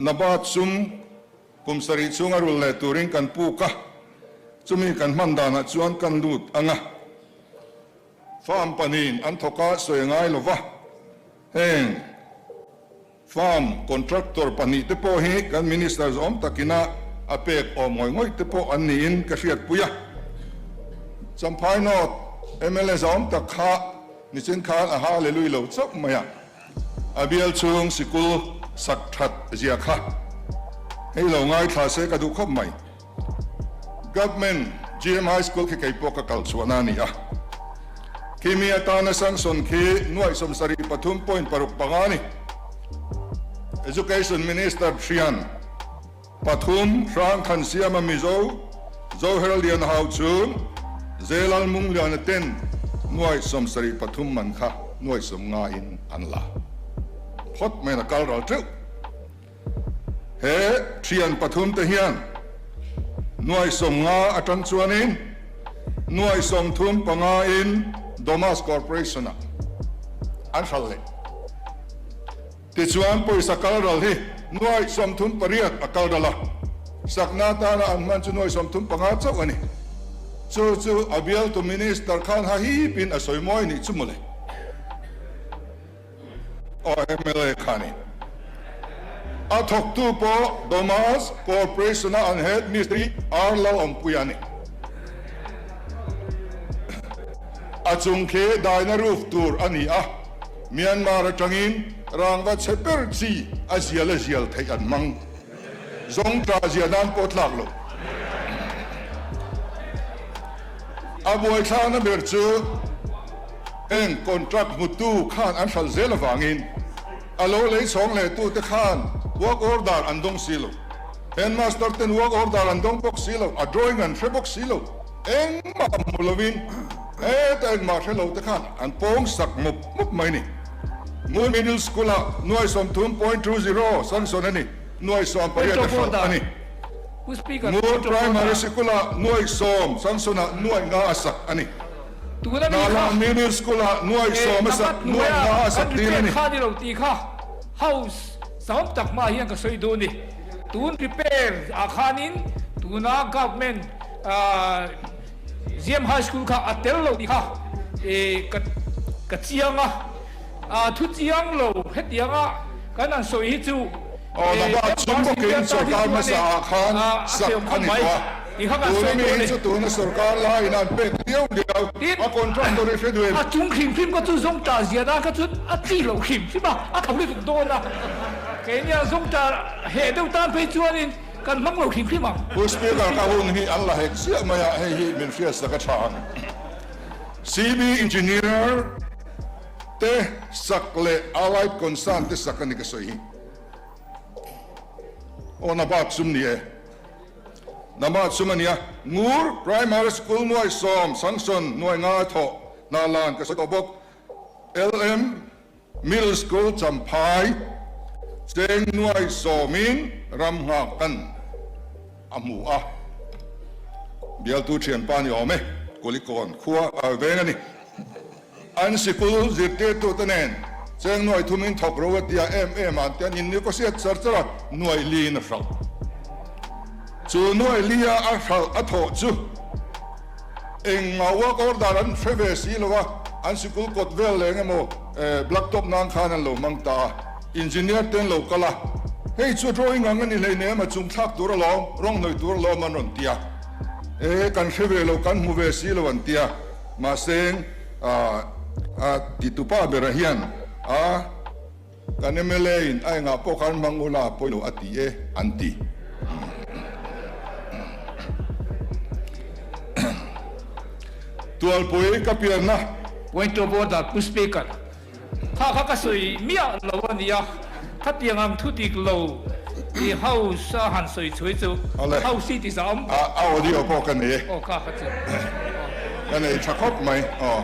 Nabat sum kum sarih chhunga rul leh turin kan puk a, chumi kan hman danah chuan kan lut ang a. Farm pahnihin an thawk a sawi a ngai lo va, heng farm contractor pahnih te pawh hi kan Minister zawm takina a pek awm ngawih ngawih te pawh an niin ka hriatpui a. Champhai North mla zawm tak kha nichin khan a hallelui lo chauh mai a. A bial chhung sikul sak that zia kha hei lo ngaithla se ka duh khawp mai. Government GM High School khi kei pawh ka kal chhuahna a ni a. Khi mi atana sanction khi nuaih 73.65 a ni. Education Minister thian Pathum, Hrang Thansiama Mizo, Zoher Lian Hau Chhung, Zelal Mungliana ten nuai 73 man kha nuai 50 in an la phawt mai in a kal ral teuh. He thian pathum te hian nuai 50 atang chuanin nuai 35 in Domas Corporation ah an hral leh. Tichuan pawisa kal ral hi nuai 38 a kal ral a, sakna atana an hman chu nuai 35 chauh a ni. Chu chu a bialtu Minister khan ha hipin a sawi mawi nih chu mawle. Aw mla khanin a thawktu pawh Domas Corporation-a an head mistri R Lalawmpuia a ni. A chung khi daina roof tur a ni a. Myanmar atangin rangva chhe ber chi a zial a zial theih an hmang. Zawng tla zia nan pawh tlak lo. A buaithlakna ber chu heng contract hmutu khan an hralh zel avangin a lo lei chhawng leh tute khan work order an dawng si lo. Headmaster ten work order an dawng bawk si lo, a drawing an hre bawk si lo. Engmah hmu lovin heta engmah hre lo te khan an pawng sak mup mup mai ni. Ngun Middle School ah nuai 30.20 sanction a ni, nuai 18 a hralh a ni. Ngun Primary Sikul ah nuai 10 sanction ah nuai 5 a sak a ni. Hnahlan Middle School ah nuai 10 a sak, nuai 5 a sak tir a ni. House zam tak hmaah hian ka sawi duh a ni. Tun repair ah khanin tuna government GM High School kha a tel lo tih kha ka chiang a, thu chiang lo hetianga kan han sawi hi chu Aw Nabak chung bawkin sorkar hmasa ah khan sak a ni tawh a, tuna mi hi chu tuna sorkar laiin an pek liau liau a contractor i hre duh em? A chung hrim hrim kha chu zawng ta zian a kha chu a chi loh hrim hrim a, a tho lutuk dawn a, keini a zawng ta heh deuh tan phei chuanin Kan hmang lo hrim hrim ang. Pu Speaker ka hun hi an la hek chiah mai a, hei hi min hriatsak a tha ang. CB Engineer te sak leh Allied Concern te sak a ni ka sawi hi. Aw na bak sum ni e. Na bak sum a nia. Ngur Primary School nuai 10 sanction nuai 5 thawh hna lan ka sawi tawh bawk. LM. Middle School Champhai cheng nuai 10 in ram nghak kan a hmu a, bialtu thianpa ni awm e, Kulikawn khua a veng a ni. An sikul zirtirtute nen cheng nuai 3 in thawk ro a tia em em a, an ti a, in negotiate char char a, nuai 4 in a hralh. Chu nuai 4 a a hralh a thawh chu Engmah work order an hre ve si lo a, an sikul kawt vel leh eng emaw blacktop nan khan an lo hmang ta a, engineer te an lo kal a, hei chu drawing ang a ni hleinem a chung thlak tur alawm, rawng hnawih tur alawm an rawn ti a, e kan hre ve lo, kan hmu ve si lo an ti a, mahse a titupa berah hian a. Kan mla in a engah pawh khan hmang ula a pawi lo a ti e an ti. Tualpui ka pianna. Point of order, Pu Speaker, kha kha ka sawi miah lo a nia, khatiang ang thu dik lo i House a han sawi chhui chu House hi ti zah awm. A audio pawh ka nei e. Aw kha kha chu. Ka nei tha khawp mai aw.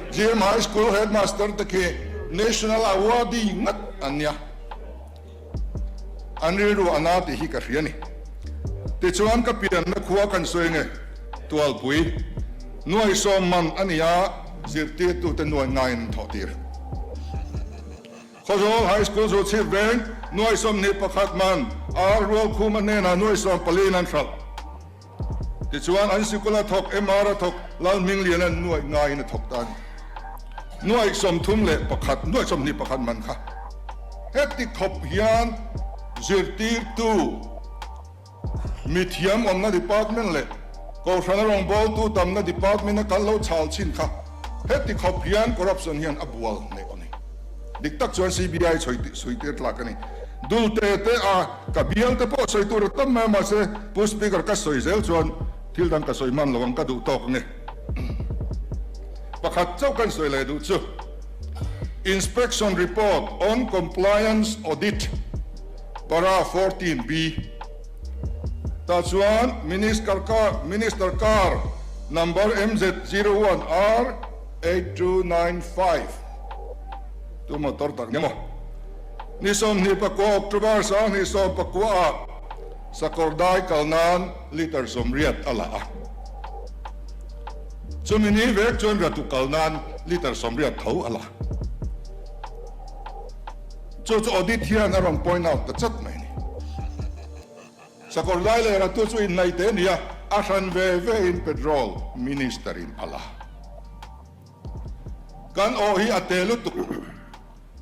GM High School Headmaster te khi National Awardee ngat an nia. An rilru a na tih hi ka hria ni. Tichuan ka pianna khua kan sawi nge Tualpui nuai 10 man a ni a, zirtirtute nuai ngaiin an thawh tir. Khawzawl High School Zuchhip Veng nuai 21 man Ar Rualkhuma hnenah nuai sawmpaliin an hralh. Tichuan an sikul a thawk MR a thawk Lalhmingliana'n nuai ngaiin a thawk ta a ni. Nuai 31, nuai 21 man kha heti khawp hian zirtirtu mithiam awmna department leh Kohhrana rawngbawltu tamna department a kal lo chhal chin kha heti khawp hian corruption hian a bual hneh a ni. Dik tak chuan CBI chhui tir tlak a ni. Dul te te a ka bial te pawh sawi tur a tam mai a mahse Pu Speaker ka sawi zel chuan thil dang ka sawi hman lo ang ka duh tawk ange. Pakhat chauh kan sawi leh duh chu Inspection Report on Compliance Audit Para 14 B tah chuan Minister car Minister car number MZ 01 R 8295 tu motor tak ni maw? Ni 29 October 2019 ah sakawr dai kal nan litre 80 a la a. Chumi ni vek chuan ratu kal nan litre 80 tho a la. Chu chu audit hian a rawn point out ta chat mai a ni. Sakawr dai leh ratu chu inhnaih te a ni a, a hran ve ve in petrol minister in a la. Kan aw hi a te lutuk.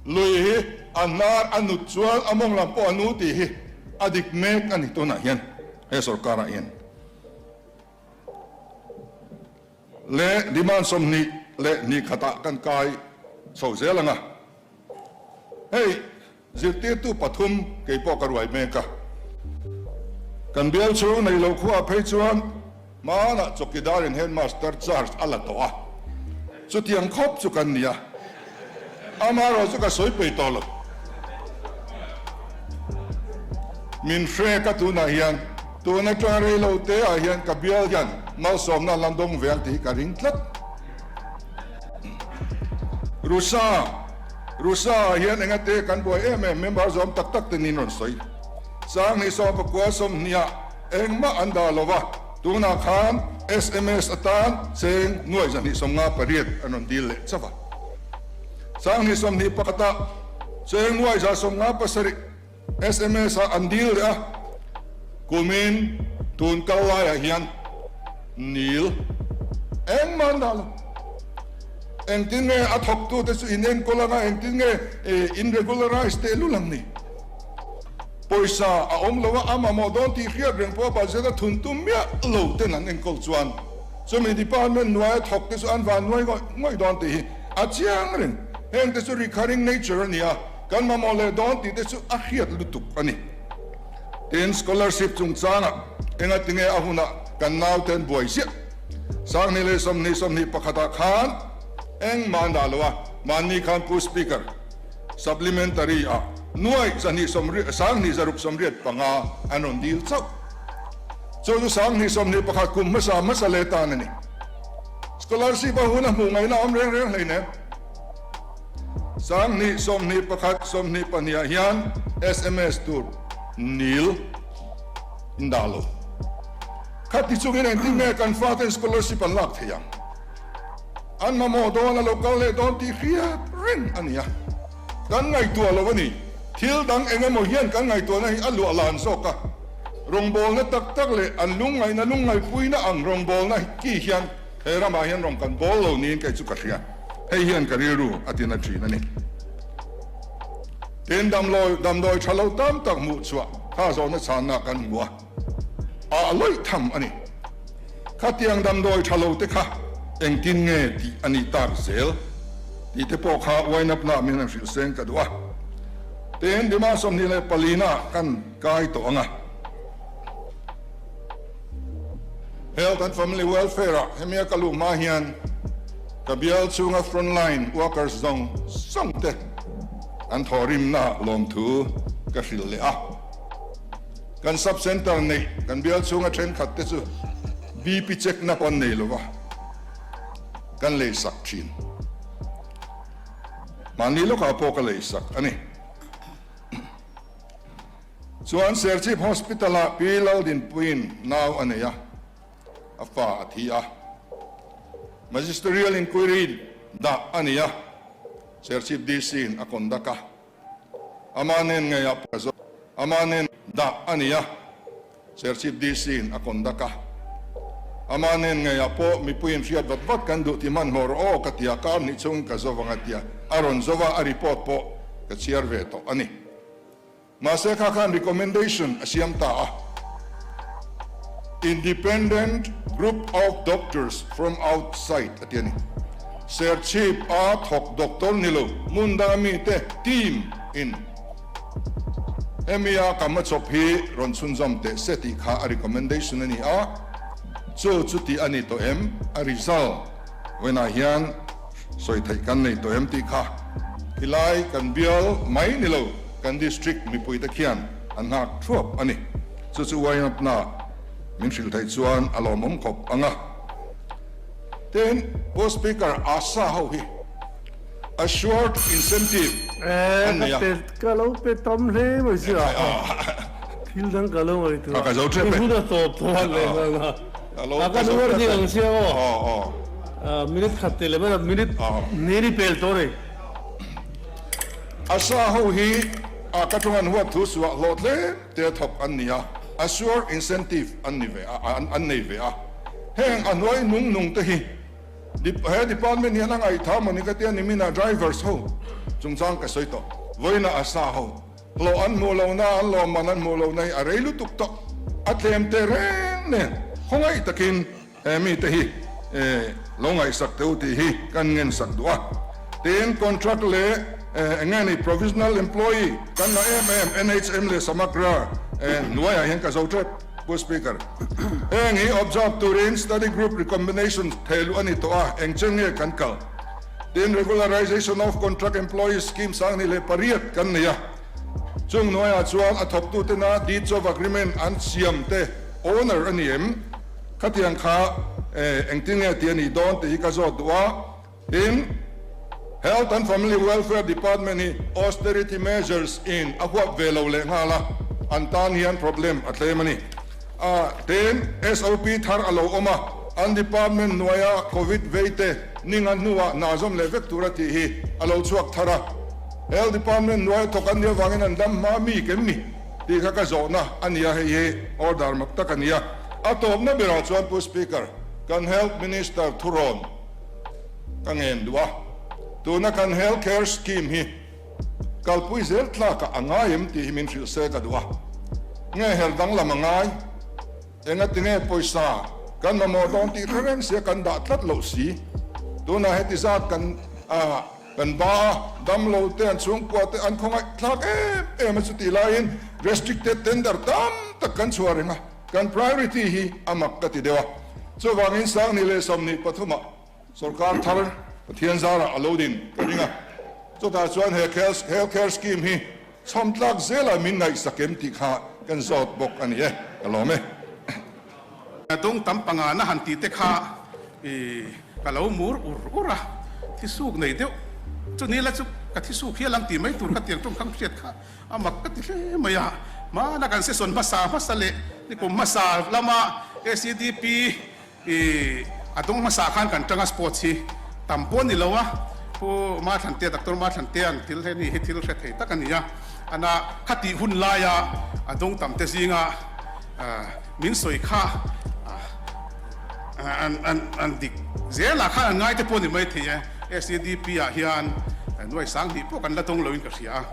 Lui hi a hnar a nut chuan a mawng lam pawh a nu tih hi a dik mek a ni tunah hian he sorkarah hian leh demand 22 khatah kan kai chho zel ang a. Hei zirtirtu pathum kei pawh ka ruai mek a. Kan bial chhung nei lo khuaah phei chuan hmanah chawkidarin headmaster charge a la tawh a, chutiang khawp chu kan ni a, amaherawh chu ka sawi peih tawh lo. Min hrek a tunah hian tun atanga rei lo te ah hian ka bial hian malsawmna an la dawng ve ang tih hi ka ring tlat. Rusa, Rusa ah hian engate kan buai em em member zawm tak tak te niin rawn sawi. 2019 ah engmah an dah lo va, tunah khan sms atan cheng nuai 258 an rawn dil leh chauh a. 2021 ah cheng nuai 157 sms ah an dil leh a, kumin tun kal laiah hian nil engmah an dah lo. Engtin nge a thawktute chu in enkawl anga engtin nge in regularize teh lul ang ni? Pawisa a awm lo a, a mamawh dawn tih hriat reng pawh budget a thun tum miah lo ten an enkawl chuan chumi department hnuaia thawk te chu an van nuai ngawih ngawih dawn tih hi a chiang reng. Heng te chu recurring nature a ni a, kan mamawh leh dawn tih te chu a hriat lutuk a ni. Tin, scholarship chungchangah engatinge a hunah kan nauten buai ziah. 2020, 21 ah khan engmah an dah lo a, mahni khan Pu Speaker, Supplementary ah nuai 220 2685 an rawn dil chauh. Chu chu 2021 kum hmasa hmasa leh tan a ni. Scholarship a hun a hmuh ngaihna awm reng reng hleinem. 2021, 22 ah hian sms tur nil in dah lo. Khati chungin engtin nge kan faten scholarship an lak thei ang? An mamawh dawn a lo kal leh dawn tih hriat reng a ni a, kan ngaihtuah lo a ni. Thil dang eng emaw hian kan ngaihtuahna hi a luah lan zawk a, rawngbawlna tak tak leh an lungngaihna lungngaihpuina ang rawngbawlna ki hian he ramah hian rawng kan bawl lo niin kei chu ka hria. Hei hian ka rilru a tina thin a ni. Tin, damlawi damdawi tha lo tam tak hmuh chhuah kha zawhna chhanna kan hmu a. A lawih tham a ni. Khatiang damdawi tha lo te kha engtin nge tih a nih tak zel tih te pawh kha uainapna min han hrilh seng ka duh a. Tin, Dima 24 na kan kai tawh ang a. Health and Family Welfare ah hemia ka luh hma hian ka bial chhunga frontline workers zawng zawng te an thawhrimna lawmthu ka hrilh leh a. Kan sub centre neih kan bial chhunga thenkhat te chu BP check na pawn nei lova kan lei sak thin. Mahni lawkah pawh ka lei sak a ni. Chuan Serchhip Hospital ah Pi Laldinpuiin nau a nei a, a fa a thi a. Magisterial Inquiry dah a ni a, Serchhip DC in a conduct a. Ama nen ngeiah ka zawh. Ama nen dah a ni a, Serchhip DC in a conduct a. Ama nen ngeiah pawh mipuiin hriat vat vat kan duh ti hmanhmawh rawh aw ka ti a, kar hnih chungin ka zo vang a tia, a rawn zo a, a report pawh ka chhiar ve tawh a ni. Mahse kha khan recommendation a siam ta a, Independent group of doctors from outside a ti a ni. Serchhip a thawk doctor ni lo hmun danga mite team in hemi a kam a chawp hi rawn chhunzawm teh se tih kha a recommendation a ni a, chu chu tih a ni tawh em? A result vawiinah hian sawi theih kan nei tawh em tih kha khilai kan bial mai ni lo kan district mipuite khian an nghak thuap a ni. Chu chu uainatna min hrilh theih chuan a lawmawm khawp ang a. Tin, Pu Speaker, ASA ho hi assured incentive an nei a. Ka lo pe tam hle mai si a, thil dang ka lo ngaihtuah a, i hun a tawp tawh a leh nghal a, a ka nuar ding ang sia aw, minute khat teh leh mai a, minute hnih ni pel tawh a ni. ASA ho hi a ka tawng an huat thu suah hlawh tlem te a thawk an ni a, assured incentive an ni ve a, an nei ve a. Heng a hnuai nung nung te hi he department hian a ngaihthah maw ni ka tia niminah drivers ho chungchang ka sawi tawh. Vawiinah a sa ho hlawh an hmuh lohna an lawmman an hmuh lohna hi a rei lutuk tawh. A tlem teh reng nen khawngaih takin he mite hi lo ngaihsak teh u tih hi kan ngensak duh a. Tin, contract leh eng nge ni provisional employee kan la em em NHM leh Samagra hnuaiah hian ka zo tep. Pu Speaker, heng hi observe turin study group recommendation thehluh a ni tawh a, eng chen nge kan kal? Tin, Regularization of Contract Employees Scheme 2008 kan nei a, chung hnuaiah chuan a thawktutena deeds of agreement an siam te owner a ni em? Khatiang kha engtin nge tih a nih dawn tih hi ka zawt duh a. Tin, Health and Family Welfare Department hi austerity measures in a huap ve lo leh nghal a, an tan hian problem a tlem a ni. A, tin, SOP thar a lo awm a, an department hnuaia Covid vei te ning a hnuah hna zawm leh vek tur a tih hi a lo chhuak thar a. Health Department hnuaia thawk an nih avangin an dam hma mi kem ni tih kha ka zawhna a ni a, hei hi order mak tak a ni a. A tawpna berah chuan Pu Speaker, kan Health Minister thurawn, Ka ngen duh a, tuna kan Health Care Scheme hi kalpui zel tlakah a ngai em tih hi min hrilh se ka duh a. Nge her danglam a ngai? Engati nge pawisa kan mamawh dawn tih hre reng sia kan dah tlat loh si? Tunah heti zat kan kan ba a, damlo te an chhungkua te an khawngaih thlak em em a chutih laiin restricted tender tam tak kan chhuah reng a. Kan priority hi a mak ka ti deuh a, chuvangin 2023 ah sorkar thar Pathian zarah a lo din ka ring a, chutah chuan he health care scheme hi chhawm tlak zelah min ngaihsak em tih kha kan zawt bawk a ni e, ka lawm e. Dawng tam panga na han tih te kha i ka lo mur ur ur a, thisuk nei deuh chu ni la chu ka thisuk hial ang tih mai tur kha tiang tawngkam hriat kha A mak ka ti hle mai a, hmana kan session hmasa hmasa leh nikum hmasa lama SEDP i a dawng hmasa khan kan tanga sports hi tam pawh a ni lo a, Pu Mathlantea, Doctor Mathlantea'n thil he ni hi thil hre thei tak a ni a, ana khatih hun laia a dawng tam te zinga min sawi kha an dik zelah khan an ngai te pawh a ni mai thei e, SEDP ah hian nuai 2000 pawh kan la dawng loin ka hria a.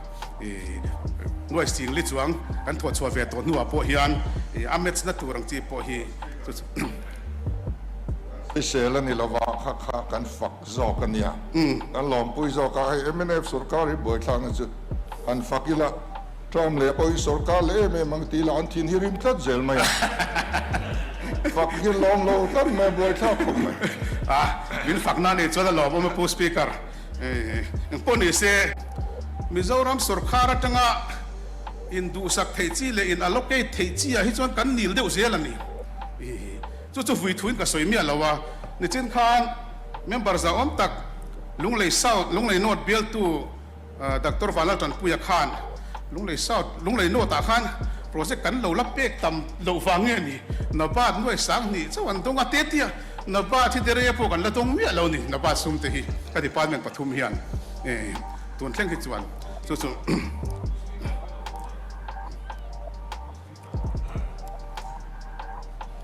Nuai singli chuang kan thawh chhuah ve tawh hnuah pawh hian a match na tur ang chi pawh hi chu chu. Hrisel a ni lova kha kha kan fak zawk a nia, kan lawmpui zawk a, hei mnf sorkar hi buaithlakna chu han fak ila Trump leh pawh hi sorkar leh em em ang ti ila an thin hi rim tlat zel mai a, fak hi lawm lo tlat mai a buaithlak khawp mai. A, min fakna nei chuan a lawmawm a Pu Speaker. Engpawh ni se, Mizoram sorkar atanga induhsak theih chi leh in allocate theih chi ah hi chuan kan nil deuh zel a ni. Chu chu vui thuin ka sawi miah lo a, nichin khan member zahawm tak Lunglei South, Lunglei North bialtu Doctor Vanlaltanpuia khan Lunglei South, Lunglei North ah khan project kan lo la pek tam loh vang nge ni, Nabat nuai 2000 chauh an dawng a te tia. Napa thi te rei pawh kan la dawng miah lo ni, Napa sum te hi ka department pathum hian tun thleng hi chuan chu chu.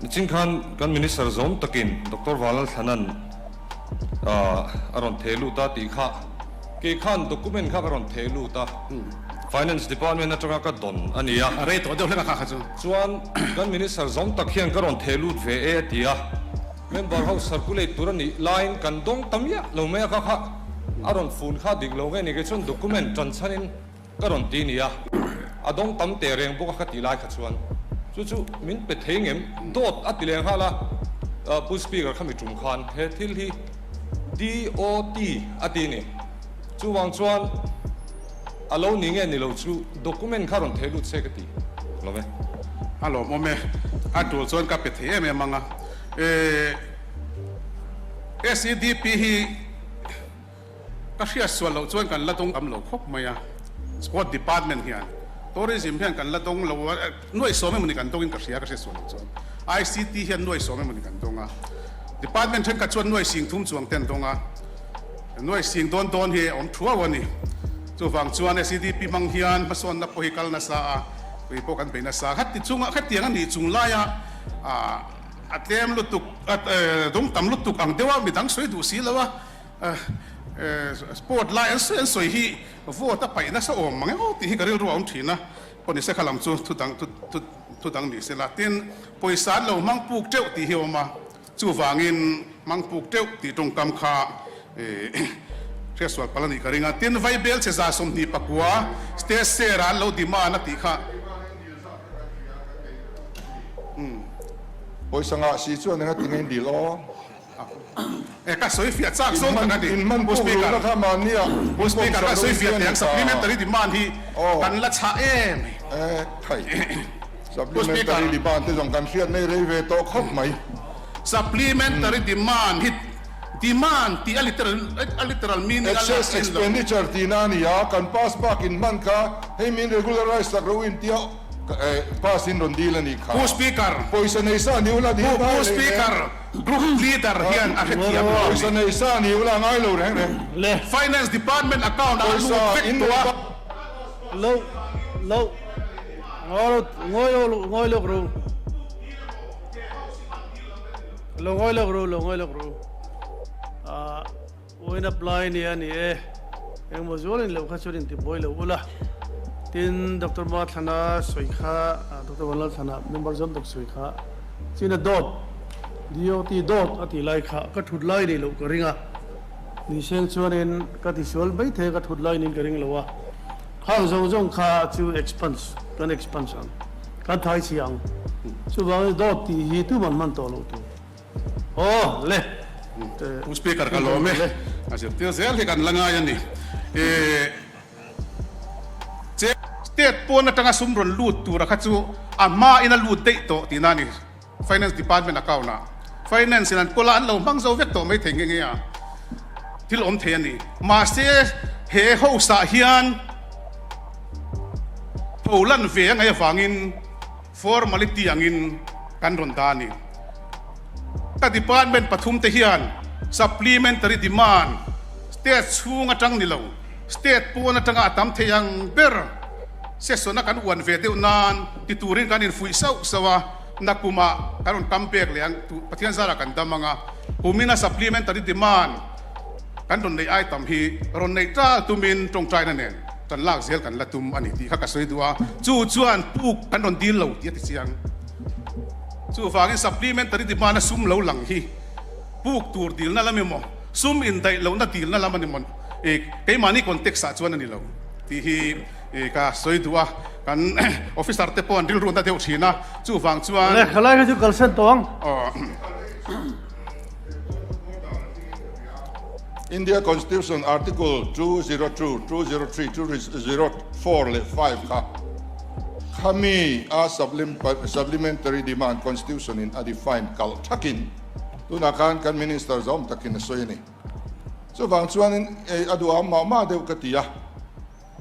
Nichin khan kan Minister zawm takin Doctor Vanlalthlana'n a rawn theh lut a tih kha kei khan document kha ka rawn theh lut a, Finance Department atanga ka dawn a ni a. A rei tawh deuh hlek a kha kha chu. Chuan kan Minister zawm tak hian ka rawn theh lut ve e a ti a, member ho circulate tur a nih laiin kan dawng ta miah lo mai a kha kha a rawn fun kha dik lo nge ni kei chuan document tan chhanin Ka rawn ti nia, a dawng tam teh reng bawk a ka tih lai kha chuan chu chu min pe thei ngem dawt a ti leh nghal a, Pu Speaker kha mi tum khan he thil hi DOT a ti ni. Chuvang chuan a lo ni nge ni lo chu document kha rawn theh lut se ka ti lo ve. A lawmawm e, a tul chuan ka pe thei em em ang a. SEDP hi. Ka hriat sual loh chuan kan la dawng tam lo khawp mai a, Sport Department hian Tourism hian kan la dawng lo a, nuaih sawm emawni kan dawngin ka hria ka hriat sual loh chuan ICT hian nuaih sawm emawni kan dawng a, Department thenkhat chuan nuaih sing thum chuang te an dawng a, nuaih sing dawn dawn hi a awm thuau a ni. Chuvang chuan SEDP hmang hian hmasawnna pawh hi kal nasa a, tui pawh kan bei nasa. Khati chunga khatiang a nih chung laia a tlem lutuk, dawng tam lutuk ang deuha midang sawi duh si lo a, Sport lai an sawi an sawi hi vote a paih nasa awm mang emaw tih hi ka rilru a awm thin a, pawh ni se kha lam chu thu dang thu dang ni sela. Tin, pawisa an lo hmang puk teuh tih hi a awm a, chuvangin hmang puk teuh tih tawngkam kha hriatsual palh a nih ka ring a. Tin, Vaibel che 29 state share ah an lo demand a tih kha. Pawisa ngah si chuan enga tinge in dil aw? E ka sawi fiah chak zawng tak a ni. Pu Speaker, Pu Speaker ka sawi fiah teh ang supplementary demand hi kan la chhah em ai. Supplementary demand te zawng kan hriat mai rei ve tawh khawp mai. Supplementary demand hi demand tih a literal a literal meaning a lak Excess in lo. expenditure tihna a ni a, kan pass bak in hman kha hei min regularize sak ro in tia pass in rawn dil a nih kha. Pu Speaker, Pawisa nei sa ni ula dil Pu ngai Pu leh nen. Speaker, Group leader hian a hrethiam lo a Pawisa ni. nei sa ni ula ngai lo reng reng. Le. Finance department account ah a lut Pawisa vek in tawh a. Lo lo ngawi ngawi lo ngawi lawk ru. Lo ngawi lawk ru lo ngawi lawk ru. Ah Win apply nia ni e. Engmaw zualin loh kha chuan intibuai lo ula. Tin, Doctor Mathlana sawi kha, Doctor Vanlalthlana member zawm tak sawi kha, China dawt, DOT dawt a tih lai kha ka thut lai nih loh ka ring a. Niseng chuanin ka tisual mai thei a, ka thut lai niin ka ring lo a. Khang zawng zawng kha chu expanse, kan expanse ang, kan thai chhia ang. Chuvangin dawt tih hi tuman hman tawh loh tur. Aw le. Pu Speaker ka lawm e. A zirtir zel hi kan la ngai a ni. Che State pawn atanga sum rawn lut tura kha chu a hma in a lut daih tawh tihna a ni. Finance Department account ah. Finance in an kawl a an lo hmang zo vek tawh mai thei nghe nghe a. Thil awm thei a ni. Mahse he house ah hian tho lan ve a ngaih avangin Formality angin kan rawn dah a ni. Ka department pathumte hian supplementary demand state chhung atang ni lo, state pawn atanga a tam thei ang ber session a kan uan ve deuh nan ti turin kan infuih sauh sauh a, nakumah kan rawn kam pek leh ang, Pathian zarah kan dam ang a, kumina supplementary demand kan rawn neih ai tam hi rawn neih tal tumin tawngtaina nen Kan lak zel kan la tum a ni tih kha ka sawi duh a, chu chuan puk kan rawn dil lo tih a ti chiang. Chuvangin supplementary demand-a sum lo lang hi puk tur dilna lam emaw, sum indaih lohna dilna lam a ni maw, keimahni context-ah chuan a ni lo tih hi ka sawi duh a, kan officer te pawh an rilruatna deuh thin a, chuvang chuan. Lehkha lai kha chu kalsan tawh ang. India Constitution Article 202, 203, 204 leh 5 kha khami a supplementary demand Constitution in a define kalh thakin tunah khan kan Minister zawm takin a sawi a ni. Chuvang chuanin a duham mah mah deuh ka ti a.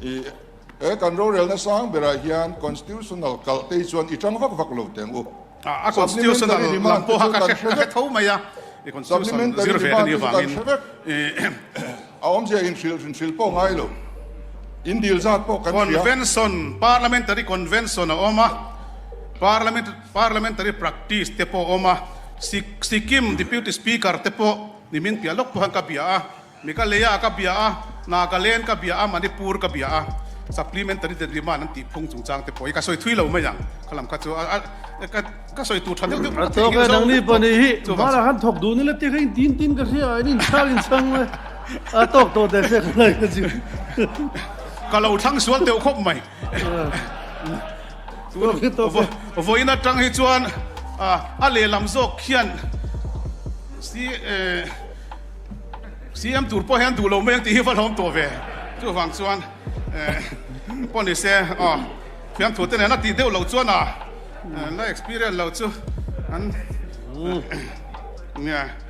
He kan rorelna sang berah hian Constitutional kalh te hi chuan i tang vak vak lo teng u. A constitutional lam pawh kha ka hre tho mai a, i constitution zir ve ka nih avangin. A awmzia inhrilh hrinhrilh pawh ngai lo, in dil zat pawh kan hria. Convention, Parliamentary Convention a awm a. Parliament Parliamentary practice te pawh a awm a, Sikkim Deputy Speaker te pawh nimin piah lawk pawh hian ka bia a, Meghalaya ka bia a, Nagaland ka bia a, Manipur ka bia a, Supplementary demand an tih phung chungchang te pawh hi ka sawi thui lo mai ang, khalam kha chu a ka ka sawi tur tha deuh deuh A tawk e, nangni pahnih hi hmara khan thawk duh nila te kha in tin tin ka hria a, in inchhang inchhang mai a tawk tawh teh se ka lai ka chu. Ka lo thlang sual teuh khawp mai. Vawiin atang hi chuan a lehlam zawk hian CM tur pawh hian duh lo mai ang tih hi va hlawm tawh ve. Chuvang chuan pawh ni se aw thiamthu te nen a tih deuh loh chuan a la experience lo chu an nia.